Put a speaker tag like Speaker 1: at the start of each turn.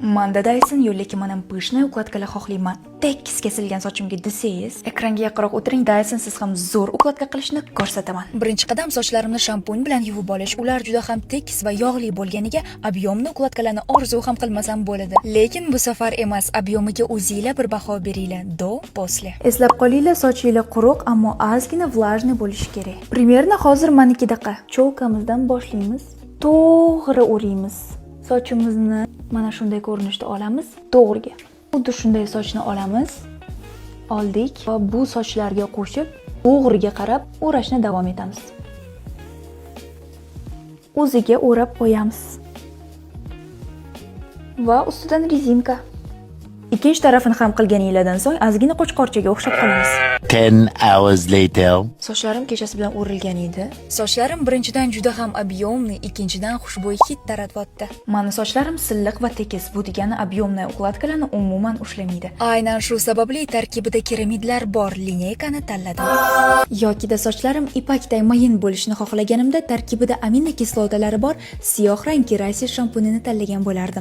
Speaker 1: Manda Dyson yo'q, lekin man ham пышный укладка lar xohlayman. Tekis kesilgan sochimga desangiz, ekranga yaqinroq o'tiring, Dyson siz ham zo'r укладка qilishni ko'rsataman. Birinchi qadam sochlarimni shampun bilan yuvib olish. Ular juda ham tekis va yog'li bo'lganiga объемный укладка larni orzu ham qilmasam bo'ladi. Lekin bu safar emas, объем iga o'zinglar bir baho beringlar. До, после. Eslab qolinglar, sochinglar quruq, ammo ozgina влажный bo'lishi kerak. Примерно hozir manikidaqa. Челка mizdan boshlaymiz. To'g'ri o'raymiz. Sochimizni mana shunday ko'rinishda olamiz, to'g'riga. Xuddi shunday sochni olamiz. Oldik va bu sochlarga qo'shib, to'g'riga qarab o'rashni davom etamiz. O'ziga o'rab qo'yamiz. Va ustidan резинка. Ikkinchi tarafini ham qilganinglardan so'ng ozgina qo'chqorchaga o'xshab qolamiz.
Speaker 2: 10 hours later.
Speaker 1: Sochlarim kechasi bilan o'rilgan edi. Sochlarim birinchidan juda ham объемный, ikkinchidan xushbo'y hid taratyapti. Mani sochlarim silliq va tekis. Bu degani объемный укладка larni umuman ushlamaydi. Aynan shu sababli tarkibida keramidlar bor линейка ni tanladim. Yokida sochlarim ipakday mayin bo'lishini xohlaganimda tarkibida aminokislotalari bor siyoh rang Kerasi shampunini tanlagan bo'lardim.